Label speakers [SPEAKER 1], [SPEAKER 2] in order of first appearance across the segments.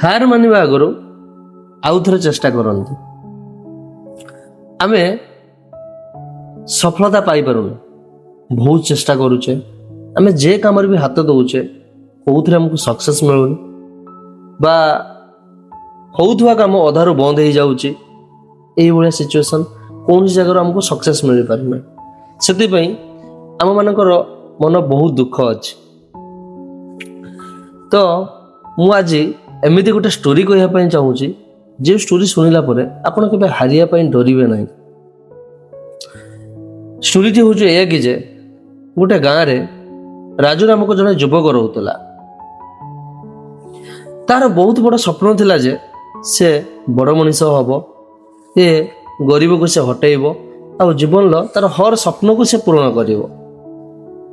[SPEAKER 1] ହାର ମାନିବା ଆଗରୁ ଆଉ ଥରେ ଚେଷ୍ଟା କରନ୍ତୁ। ଆମେ ସଫଳତା ପାଇପାରୁନୁ, ବହୁତ ଚେଷ୍ଟା କରୁଛେ। ଆମେ ଯେ କାମରେ ବି ହାତ ଦେଉଛେ, କେଉଁଥିରେ ଆମକୁ ସକ୍ସେସ୍ ମିଳୁନି ବା ହେଉଥିବା କାମ ଅଧାରୁ ବନ୍ଦ ହେଇଯାଉଛି। ଏଇଭଳିଆ ସିଚୁଏସନ୍, କୌଣସି ଜାଗାରୁ ଆମକୁ ସକ୍ସେସ୍ ମିଳିପାରୁନାହିଁ। ସେଥିପାଇଁ ଆମମାନଙ୍କର ମନ ବହୁତ ଦୁଃଖ ଅଛି। ତ ମୁଁ ଆଜି ଏମିତି ଗୋଟେ ଷ୍ଟୋରି କହିବା ପାଇଁ ଚାହୁଁଛି, ଯେଉଁ ଷ୍ଟୋରି ଶୁଣିଲା ପରେ ଆପଣ କେବେ ହାରିବା ପାଇଁ ଡରିବେ ନାହିଁ। ଷ୍ଟୋରିଟି ହେଉଛି ଏଇଆ କି ଯେ ଗୋଟେ ଗାଁରେ ରାଜୁ ନାମକ ଜଣେ ଯୁବକ ରହୁଥିଲା। ତାର ବହୁତ ବଡ଼ ସ୍ୱପ୍ନ ଥିଲା ଯେ ସେ ବଡ଼ ମଣିଷ ହବ, ଏ ଗରିବକୁ ସେ ହଟେଇବ ଆଉ ଜୀବନର ତାର ହର ସ୍ୱପ୍ନକୁ ସେ ପୂରଣ କରିବ।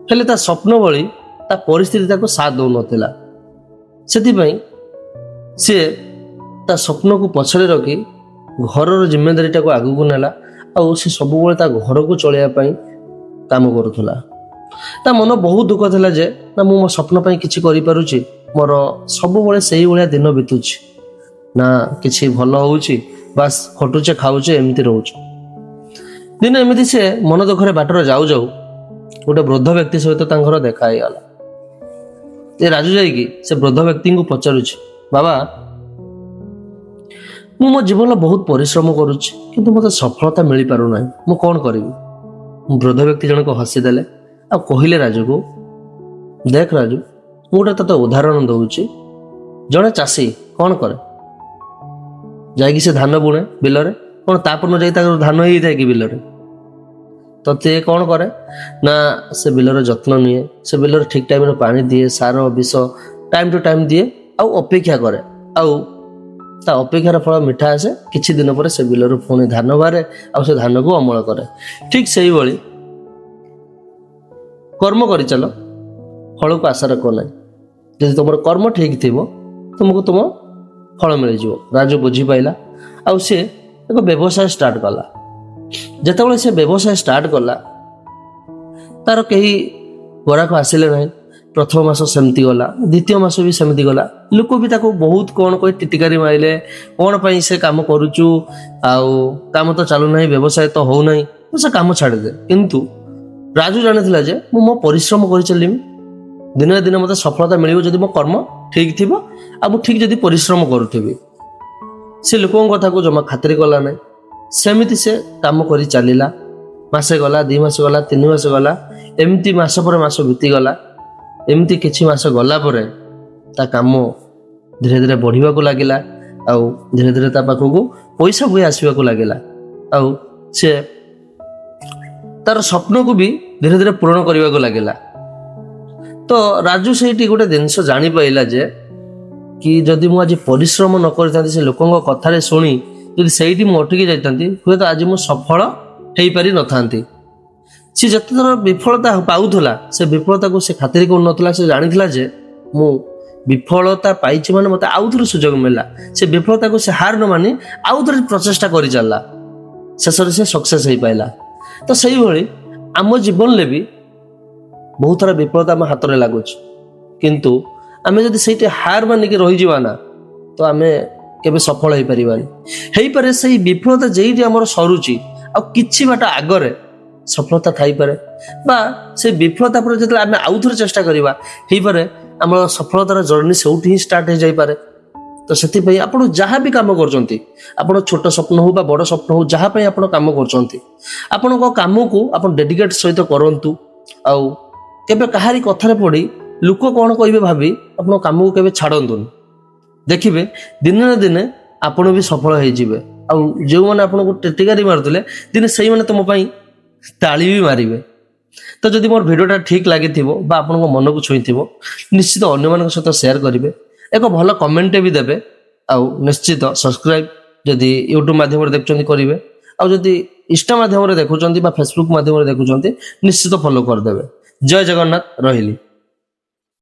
[SPEAKER 1] ହେଲେ ତା ସ୍ୱପ୍ନ ଭଳି ତା ପରିସ୍ଥିତି ତାକୁ ସାଥ ଦେଉନଥିଲା। ସେଥିପାଇଁ ସିଏ ତା ସ୍ୱପ୍ନକୁ ପଛରେ ରଖି ଘରର ଜିମ୍ମେଦାରିଟାକୁ ଆଗକୁ ନେଲା ଆଉ ସେ ସବୁବେଳେ ତା ଘରକୁ ଚଳେଇବା ପାଇଁ କାମ କରୁଥିଲା। ତା ମନ ବହୁତ ଦୁଃଖ ଥିଲା ଯେ ନା ମୁଁ ମୋ ସ୍ୱପ୍ନ ପାଇଁ କିଛି କରିପାରୁଛି, ମୋର ସବୁବେଳେ ସେଇଭଳିଆ ଦିନ ବିତୁଛି, ନା କିଛି ଭଲ ହେଉଛି, ବାସ୍ ଖଟୁଛେ, ଖାଉଛେ, ଏମିତି ରହୁଛୁ। ଦିନେ ଏମିତି ସେ ମନ ଦୁଃଖରେ ବାଟରେ ଯାଉ ଯାଉ ଗୋଟେ ବୃଦ୍ଧ ବ୍ୟକ୍ତି ସହିତ ତାଙ୍କର ଦେଖା ହେଇଗଲା। ଏ ରାଜୁ ଯାଇକି ସେ ବୃଦ୍ଧ ବ୍ୟକ୍ତିଙ୍କୁ ପଚାରୁଛି, "ବାବା, ମୁଁ ମୋ ଜୀବନରେ ବହୁତ ପରିଶ୍ରମ କରୁଛି, କିନ୍ତୁ ମୋତେ ସଫଳତା ମିଳିପାରୁନାହିଁ। ମୁଁ କ'ଣ କରିବି?" ବୃଦ୍ଧ ବ୍ୟକ୍ତି ଜଣକ ହସିଦେଲେ ଆଉ କହିଲେ ରାଜୁକୁ, "ଦେଖ ରାଜୁ, ମୁଁ ଗୋଟେ ତୋତେ ଉଦାହରଣ ଦେଉଛି। ଜଣେ ଚାଷୀ କ'ଣ କରେ? ଯାଇକି ସେ ଧାନ ବୁଣେ ବିଲରେ। କ'ଣ ତାପରଦିନ ଯାଇ ତାଙ୍କର ଧାନ ହେଇଥାଏ କି ବିଲରେ? ତ ସେ କ'ଣ କରେ ନା, ସେ ବିଲର ଯତ୍ନ ନିଏ, ସେ ବିଲରେ ଠିକ୍ ଟାଇମ୍ରେ ପାଣି ଦିଏ, ସାର ବିଷ ଟାଇମ୍ ଟୁ ଟାଇମ୍ ଦିଏ ଆଉ ଅପେକ୍ଷା କରେ। ଆଉ ତା ଅପେକ୍ଷାର ଫଳ ମିଠା ଆସେ। କିଛି ଦିନ ପରେ ସେ ବିଲରୁ ପୁଣି ଧାନ ବାହାରେ ଆଉ ସେ ଧାନକୁ ଅମଳ କରେ। ଠିକ୍ ସେଇଭଳି କର୍ମ କରିଚାଲ, ଫଳକୁ ଆଶା ରଖ ନାହିଁ। ଯଦି ତୁମର କର୍ମ ଠିକ୍ ଥିବ, ତୁମକୁ ତୁମ ଫଳ ମିଳିଯିବ।" ରାଜୁ ବୁଝିପାଇଲା ଆଉ ସେ ଏକ ବ୍ୟବସାୟ ଷ୍ଟାର୍ଟ କଲା। ଯେତେବେଳେ ସେ ବ୍ୟବସାୟ ଷ୍ଟାର୍ଟ କଲା, ତାର କେହି ଗରାଖ ଆସିଲେ ନାହିଁ। ପ୍ରଥମ ମାସ ସେମିତି ଗଲା, ଦ୍ୱିତୀୟ ମାସ ବି ସେମିତି ଗଲା। ଲୋକ ବି ତାକୁ ବହୁତ କ'ଣ କହି ଟିଟିକାରି ମାରିଲେ, "କ'ଣ ପାଇଁ ସେ କାମ କରୁଛୁ? ଆଉ କାମ ତ ଚାଲୁନାହିଁ, ବ୍ୟବସାୟ ତ ହଉନାହିଁ, ତ ସେ କାମ ଛାଡ଼ିଦେ।" କିନ୍ତୁ ରାଜୁ ଜାଣିଥିଲା ଯେ ମୁଁ ମୋ ପରିଶ୍ରମ କରି ଚାଲିବି, ଦିନେ ନା ଦିନେ ମୋତେ ସଫଳତା ମିଳିବ, ଯଦି ମୋ କର୍ମ ଠିକ୍ ଥିବ ଆଉ ମୁଁ ଠିକ୍ ଯଦି ପରିଶ୍ରମ କରୁଥିବି। ସେ ଲୋକଙ୍କ କଥାକୁ ଜମା ଖାତିରି କଲା ନାହିଁ। ସେମିତି ସେ କାମ କରି ଚାଲିଲା। ମାସେ ଗଲା, 2 ମାସ ଗଲା, 3 ମାସ ଗଲା, ଏମିତି ମାସ ପରେ ମାସ ବିତିଗଲା। ଏମିତି କିଛି ମାସ ଗଲା ପରେ ତା କାମ ଧୀରେ ଧୀରେ ବଢ଼ିବାକୁ ଲାଗିଲା ଆଉ ଧୀରେ ଧୀରେ ତା ପାଖକୁ ପଇସା ବି ଆସିବାକୁ ଲାଗିଲା ଆଉ ସେ ତାର ସ୍ୱପ୍ନକୁ ବି ଧୀରେ ଧୀରେ ପୂରଣ କରିବାକୁ ଲାଗିଲା। ତ ରାଜୁ ସେଇଠି ଗୋଟେ ଜିନିଷ ଜାଣିପାରିଲା ଯେ କି ଯଦି ମୁଁ ଆଜି ପରିଶ୍ରମ ନ କରିଥାନ୍ତି, ସେ ଲୋକଙ୍କ କଥାରେ ଶୁଣି ଯଦି ସେଇଠି ମୁଁ ଅଟକି ଯାଇଥାନ୍ତି, ହୁଏତ ଆଜି ମୁଁ ସଫଳ ହେଇପାରି ନଥାନ୍ତି। ସେ ଯେତେଥର ବିଫଳତା ପାଉଥିଲା, ସେ ବିଫଳତାକୁ ସେ ଖାତିରି କରୁନଥିଲା। ସେ ଜାଣିଥିଲା ଯେ ମୁଁ ବିଫଳତା ପାଇଛି ମାନେ ମୋତେ ଆଉ ଥରେ ସୁଯୋଗ ମିଳିଲା। ସେ ବିଫଳତାକୁ ସେ ହାର ନ ମାନି ଆଉ ଥରେ ପ୍ରଚେଷ୍ଟା କରି ଚାଲିଲା। ଶେଷରେ ସେ ସକ୍ସେସ୍ ହେଇପାରିଲା। ତ ସେଇଭଳି ଆମ ଜୀବନରେ ବି ବହୁତ ଥର ବିଫଳତା ଆମ ହାତରେ ଲାଗୁଛି, କିନ୍ତୁ ଆମେ ଯଦି ସେଇଠି ହାର ମାନିକି ରହିଯିବା ନା, ତ ଆମେ କେବେ ସଫଳ ହେଇପାରିବାନି। ହେଇପାରେ ସେଇ ବିଫଳତା ଯେଇଠି ଆମର ସରୁଛି, ଆଉ କିଛି ବାଟ ଆଗରେ ସଫଳତା ଥାଇପାରେ ବା ସେ ବିଫଳତା ପରେ ଯେତେବେଳେ ଆମେ ଆଉ ଥରେ ଚେଷ୍ଟା କରିବା, ହେଇପାରେ ଆମର ସଫଳତାର ଜର୍ଣ୍ଣି ସେଇଠି ହିଁ ଷ୍ଟାର୍ଟ ହେଇଯାଇପାରେ। ତ ସେଥିପାଇଁ ଆପଣ ଯାହା ବି କାମ କରୁଛନ୍ତି, ଆପଣ ଛୋଟ ସ୍ୱପ୍ନ ହଉ ବା ବଡ଼ ସ୍ୱପ୍ନ ହଉ, ଯାହା ପାଇଁ ଆପଣ କାମ କରୁଛନ୍ତି, ଆପଣଙ୍କ କାମକୁ ଆପଣ ଡେଡିକେଟ୍ ସହିତ କରନ୍ତୁ। ଆଉ କେବେ କାହାରି କଥାରେ ପଡ଼ି, ଲୋକ କ'ଣ କହିବେ ଭାବି ଆପଣ କାମକୁ କେବେ ଛାଡ଼ନ୍ତୁନି। ଦେଖିବେ, ଦିନେ ନା ଦିନେ ଆପଣ ବି ସଫଳ ହେଇଯିବେ। ଆଉ ଯେଉଁମାନେ ଆପଣଙ୍କୁ ଟିଟିକାରି ମାରୁଥିଲେ, ଦିନେ ସେଇମାନେ ତୁମ ପାଇଁ ତାଳି ବି ମାରିବେ। ତ ଯଦି ମୋର ଭିଡ଼ିଓଟା ଠିକ୍ ଲାଗିଥିବ ବା ଆପଣଙ୍କ ମନକୁ ଛୁଇଁଥିବ, ନିଶ୍ଚିତ ଅନ୍ୟମାନଙ୍କ ସହିତ ସେୟାର କରିବେ, ଏକ ଭଲ କମେଣ୍ଟଟେ ବି ଦେବେ ଆଉ ନିଶ୍ଚିତ ସବସ୍କ୍ରାଇବ୍ ଯଦି ୟୁଟ୍ୟୁବ୍ ମାଧ୍ୟମରେ ଦେଖୁଛନ୍ତି କରିବେ, ଆଉ ଯଦି ଇନଷ୍ଟା ମାଧ୍ୟମରେ ଦେଖୁଛନ୍ତି ବା ଫେସବୁକ୍ ମାଧ୍ୟମରେ ଦେଖୁଛନ୍ତି, ନିଶ୍ଚିତ ଫଲୋ କରିଦେବେ। ଜୟ ଜଗନ୍ନାଥ, ରହିଲି।